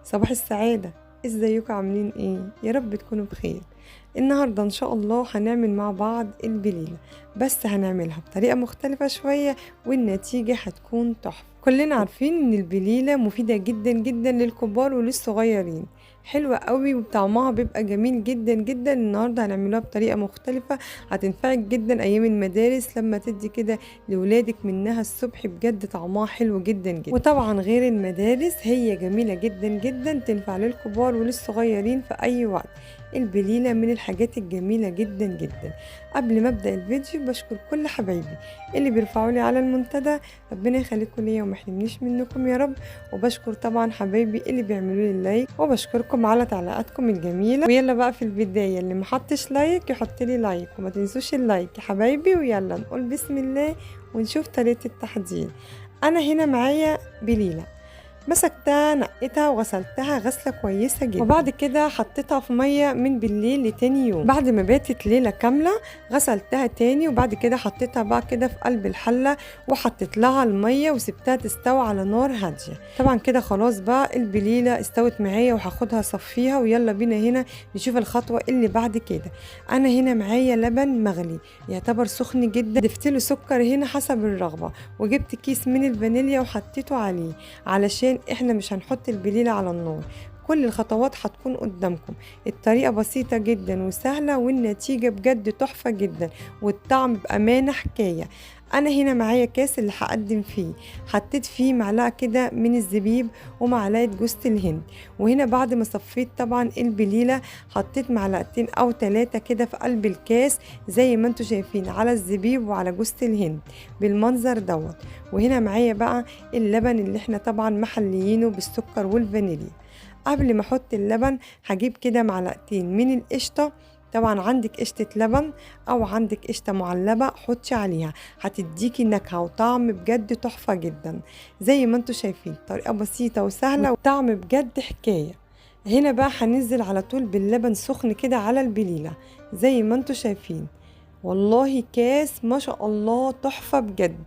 صباح السعادة. ازيكم عاملين ايه؟ يا رب تكونوا بخير. النهاردة ان شاء الله هنعمل مع بعض البليلة، بس هنعملها بطريقة مختلفة شوية والنتيجة هتكون تحفة. كلنا عارفين ان البليلة مفيدة جدا جدا للكبار وللصغيرين، حلوة قوي وطعمها بيبقى جميل جدا جدا. النهاردة هنعملوها بطريقة مختلفة هتنفعك جدا ايام المدارس لما تدي كده لولادك منها الصبح، بجد طعمها حلو جدا جدا. وطبعا غير المدارس هي جميلة جدا جدا، تنفع للكبار وللصغيرين في اي وقت. البليلة من الحاجات الجميلة جدا جدا. قبل ما ابدأ الفيديو بشكر كل حبايبي اللي بيرفعوا لي على المنتدى، ربنا يخليكم ليا وما يحرمنيش منكم يا رب. وبشكر طبعا حبايبي اللي بيعملوا لي like، وبشكركم على تعليقاتكم الجميلة. ويلا بقى في البداية اللي ما حطش like يحط لي like، وما تنسوش ال like يا حبايبي. ويلا نقول بسم الله ونشوف طريقة التحضير. انا هنا معايا بليلة، مسكتها نقيتها وغسلتها غسله كويسة جدا، وبعد كده حطيتها في مية من بالليل لتاني يوم. بعد ما باتت ليلة كاملة غسلتها تاني، وبعد كده حطيتها بقى كده في قلب الحلة وحطيت لها المية وسبتها تستوي على نار هادية. طبعا كده خلاص بقى البليله استوت معايا وهاخدها صفيها. ويلا بينا هنا نشوف الخطوة اللي بعد كده. انا هنا معايا لبن مغلي يعتبر سخن جدا، ضفت له سكر هنا حسب الرغبة، وجبت كيس من الفانيليا وحطيته عليه علشان احنا مش هنحط البليلة على النار. كل الخطوات هتكون قدامكم، الطريقة بسيطة جدا وسهلة والنتيجة بجد تحفة جدا والطعم بأمانة حكاية. انا هنا معايا كاس اللي هقدم فيه، حطيت فيه معلقة كده من الزبيب ومعلقة جوز الهند. وهنا بعد ما صفيت طبعا البليلة حطيت معلقتين او 3 كده في قلب الكاس زي ما انتم شايفين على الزبيب وعلى جوز الهند بالمنظر دوت. وهنا معايا بقى اللبن اللي احنا طبعا محليينه بالسكر والفانيليا. قبل ما احط اللبن هجيب كده معلقتين من القشطة، طبعا عندك قشطة لبن او عندك قشطة معلبة حطي عليها، هتديكي نكهة وطعم بجد تحفة جدا. زي ما انتم شايفين طريقة بسيطة وسهلة وطعم بجد حكاية. هنا بقى هننزل على طول باللبن سخن كده على البليلة زي ما انتم شايفين. والله كاس ما شاء الله تحفة بجد،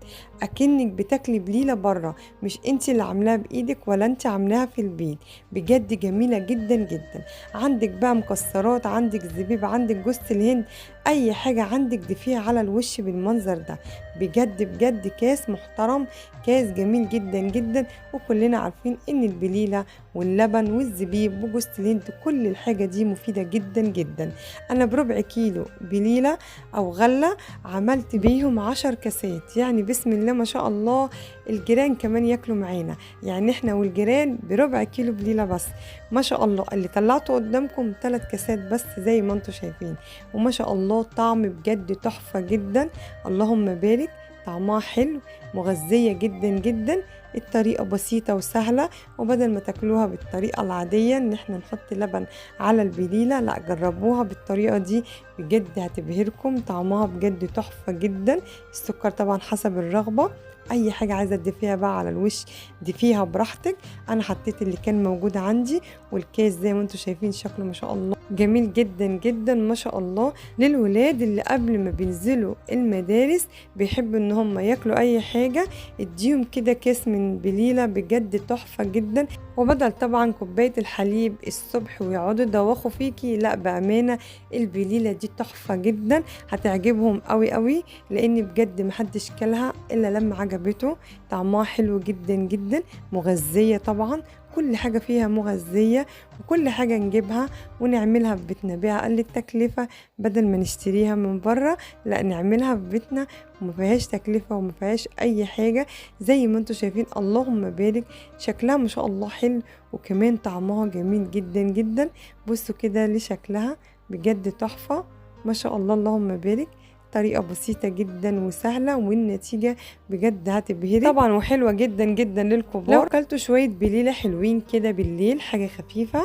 اكنك بتاكلي بليلة برة، مش انت اللي عاملاها بايدك ولا انت عاملاها في البيت، بجد جميلة جدا جدا. عندك بقى مكسرات، عندك زبيب، عندك جوز الهند، اي حاجة عندك ضيفيها على الوش بالمنظر ده. بجد بجد كاس محترم، كاس جميل جدا جدا. وكلنا عارفين ان البليلة واللبن والزبيب وجوز الهند كل الحاجة دي مفيدة جدا جدا. انا بربع كيلو بليلة او غلة عملت بيهم 10 كاسات، يعني بسم الله ما شاء الله الجيران كمان ياكلوا معانا، يعني احنا والجيران بربع كيلو بليلة بس ما شاء الله. اللي طلعته قدامكم 3 كاسات بس زي ما انتم شايفين، وما شاء الله طعم بجد تحفة جدا، اللهم بارك. طعمها حلو، مغذية جدا جدا. الطريقة بسيطة وسهلة، وبدل ما تاكلوها بالطريقة العادية ان احنا نحط لبن على البليلة، لا جربوها بالطريقة دي بجد هتبهركم، طعمها بجد تحفة جدا. السكر طبعا حسب الرغبة، اي حاجة عايزة تضيفيها بقى على الوش ضيفيها براحتك. انا حطيت اللي كان موجود عندي، والكاس زي ما انتم شايفين شكله ما شاء الله جميل جدا جدا ما شاء الله. للولاد اللي قبل ما بينزلوا المدارس بيحبوا ان هم ياكلوا اي حاجة، اديهم كده كاس من بليلة بجد تحفة جدا. وبدل طبعا كوباية الحليب الصبح ويقعدوا يدوخوا فيكي، لا بأمانة البليلة دي تحفة جدا، هتعجبهم قوي قوي، لان بجد محدش كلها الا لما عجبته. طعمها حلو جدا جدا، مغذية طبعا، كل حاجة فيها مغذية، وكل حاجة نجيبها ونعملها في بيتنا بأقل التكلفة، بدل ما نشتريها من برة لا نعملها في بيتنا وما فيهاش تكلفة وما فيهاش أي حاجة. زي ما انتم شايفين اللهم بارك، شكلها ما شاء الله حلو، وكمان طعمها جميل جدا جدا. بصوا كده لشكلها بجد تحفة ما شاء الله اللهم بارك. طريقة بسيطة جدا وسهلة والنتيجة بجد هتبهرك طبعا، وحلوة جدا جدا للكبار. لو كلتوا شوية بليلة حلوين كده بالليل حاجة خفيفة،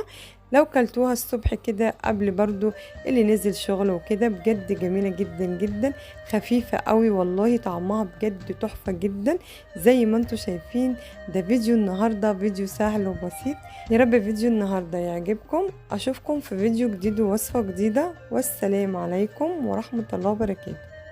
لو كلتوها الصبح كده قبل برضو اللي نزل شغل وكده، بجد جميلة جدا جدا، خفيفة قوي والله، طعمها بجد تحفة جدا زي ما انتم شايفين. ده فيديو النهاردة فيديو سهل وبسيط، يا رب فيديو النهاردة يعجبكم. اشوفكم في فيديو جديد ووصفة جديدة، والسلام عليكم ورحمة الله وبركاته.